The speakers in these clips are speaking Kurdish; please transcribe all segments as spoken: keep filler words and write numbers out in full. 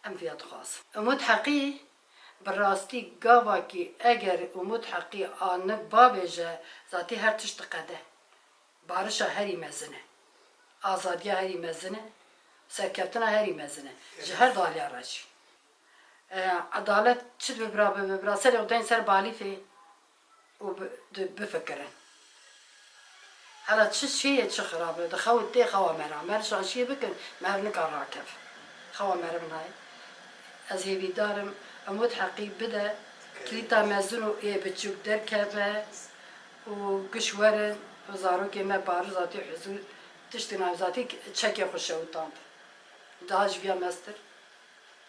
Em viya dixwazin. Umut Heqî, bi rastî gavakî eger Umut Heqî a niv bavêje, zatî her tişt diqede. Barişa herî mezin e. Azadiya herî mezin e. Serkeftina herî mezin e. Ji her du aliya re jî. E, edalet çi dibe bira bibe, bira serê xwe dayîn ser balîfê û bi-, di-, bifikirin. Hela çi çê ye, çi xirab e, di xew tê xewa me re. Mer şaşiyê bikin, mer nika rakev. Xewa mer binayê. Ez hêvîdar im, Umut Heqî bide, kilîta mezin û ê biçûk derkeve û giş werin û zarokê me Bariş zatî huzûr tiştê navê zatî çekê xwe şewitand. Daha ji viya mestir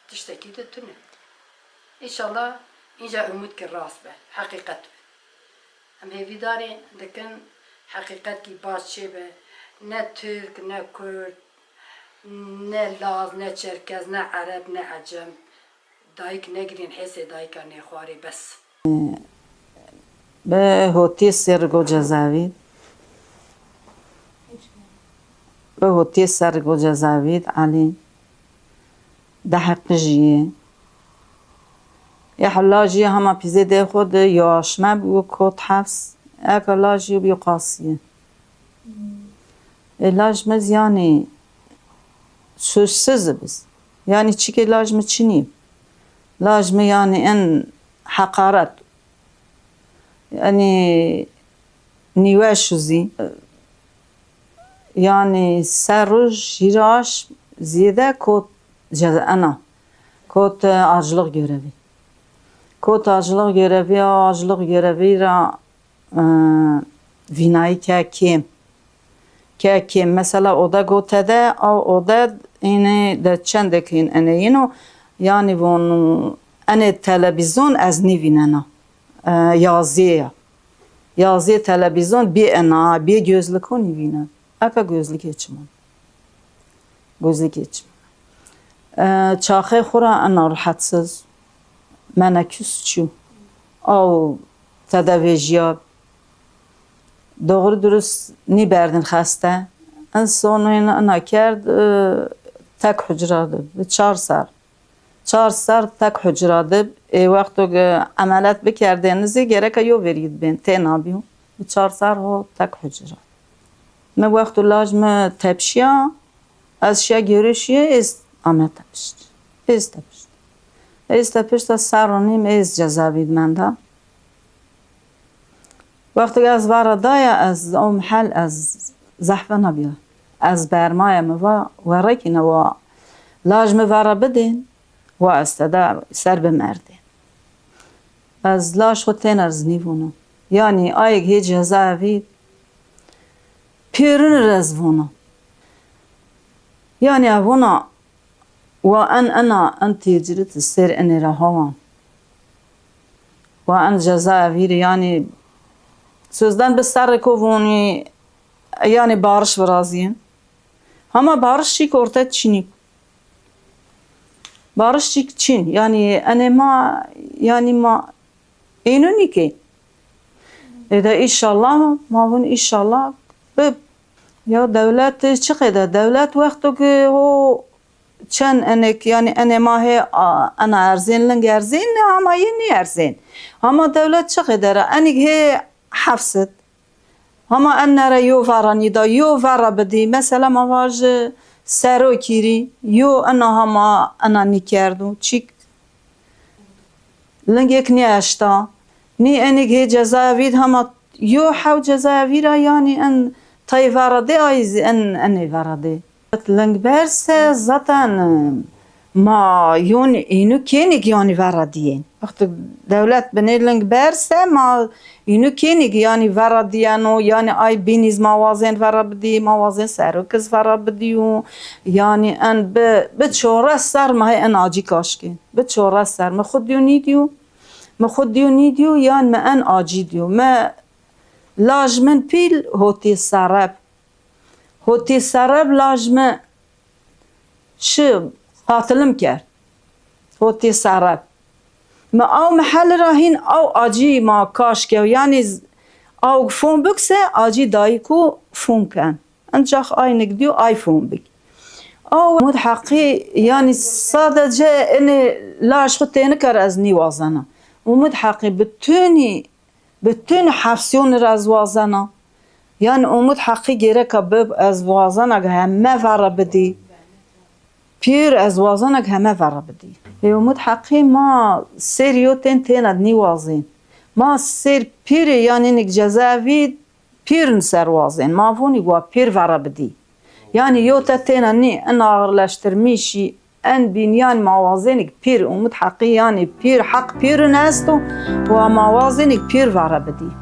tiştekî de tune. Înşallah, înca umûdkî rast be, heqîqet be. Em hêvîdarê dikin heqîqetkî baş çêbe, ne Tirk, ne Kurd, ne Laz, ne Çerkez, ne Ereb, ne Ecem. Dayik negirîn hêsê dayika nêxwarê bes. Bi hotiyê sergo cezavî. Bi hotiyê sergo cezavî Elî. De heqijiyê. Ya hela jî hema pîzê dê xwe de ya aşme bû kot hefs. Eka la jî bî qasiyê. E, laj me yanî suçsiz biz. Yanî çike laj me çinî. Laj me yanî en heqaret. Yanî nîwe şuzî. Yanî ser roj hîraş zêde kot ceza ena. Kot, e, acılık görevi. Kot acılık görevi, acılık görevi ra, e, vînayî ke kêm. Ke kêm. Mesela oda gote de, ew oda êne de çendek hîn ene yîno. Yanî von ene televîzyon ez nîvînena. E, yaziyê ya. Yaziyê televîzyon bê ena, bê gözlüko nîvînen. Eka gözlükê çiman. Gözlükê çiman. E, çaxê xwe ra ena rahatsiz. Menekûs çû. Ew tedevêjiya. Doğru dürüst nîberdin xeste. En sonê ena kerd, e, tek hucra de. Bi çar ser. Çar ser tek hucra dib, ê wexto ge emelet bikerdêne zî gereke yo verî dibên, tê nabîyo. Bi çar ser ho tek hucra. Me wexto laj me tepşiya, ez şiya görüşiyê, êz ame tepişt. Êz tepişt. Êz tepişta ser ronîm, êz cezavî dimenda. Wextê ez vara daya, ez ew mihel ez zehfe nabiya. Ez bermaya mi va, werekîne wa laj mi vara bidên, wa ez te da ser bimerdê. Ez laj xwe têne ez nîvûno. Yanî ayek hê ceza evî pêrûn re ez vûno. Yanî evûna Wa en ena en têcirit ser enê re hawan. Wa en ceza evîrî, yanî sözden bi serrê kovonî, yanî barış virazîn. Hema barış çîk orte çinî. Barış çîk çin. Yanî enê ma, yanî ma ênû nîkê. Ê de îşallah, ma vûn îşallah bi Ya dewlet çi qêde? Dewlet wexto ki o çend enek, yanî enê ma hê, a, ena erzên ling erzên, ama yê nî erzên. Ama dewlet çi qêde re? Enik hê hefsit. Hama en nere yo vera nîda, yo vera bidî. Mesela ma va ji serokîrî, yo ena hama ena nîkerdo. Çîk Lingek nî eşta. Nî enik hê cezaya vî hema yo hew cezaya vî ra, yanî en tayê vera dê ay zî en, enê vera dê. Ling berse zaten, ma yon ênû kênik yanî vera diyên. Wexto dewlet binê ling berse ma ênû kênik yanî vera diyeno, yanî ay bînîz ma wazên vera bidî, ma wazên serokiz vera bidîyo. Yanî en bi, bi çore ser ma hê en acî kaşkên. Bi çore ser. Mi xwe diyo nîdiyo. Mi xwe diyo nîdiyo yan mi en acî diyo. Mi laj min pîl hotî sereb. Hotî sereb laj mi çi qatilim kerd. Hotî sereb. Mi aw mihel ra hîn aw acî ma kaşke. Yanî z-, aw fon bikse acî dayî ku fon ken. Encax aynik diyo ay fon bik. Aw Umut Heqî, yanî sadece inê laş xwe tênikar ez nîwazena. Umut Heqî bi tûnî, bi tûnî hefsiyonir ez wazena. Yanî Umut Heqî gereka bib ez wazena heme vere bidî. Pîr ez wazena heme vere bidî. Ê Umut Heqî ma sêr yo tên têne nîwazên. Ma sêr pîrê yanî nik cezaevî pîr ser wazên. Ma vonî wa pîr vere bidî. Yanî yo te têne nî en ağırleştirmişî en bînyan ma wazênik pîr Umut Heqî yanî pîr heq pîrin esto wa ma wazênik pîr vere bidî.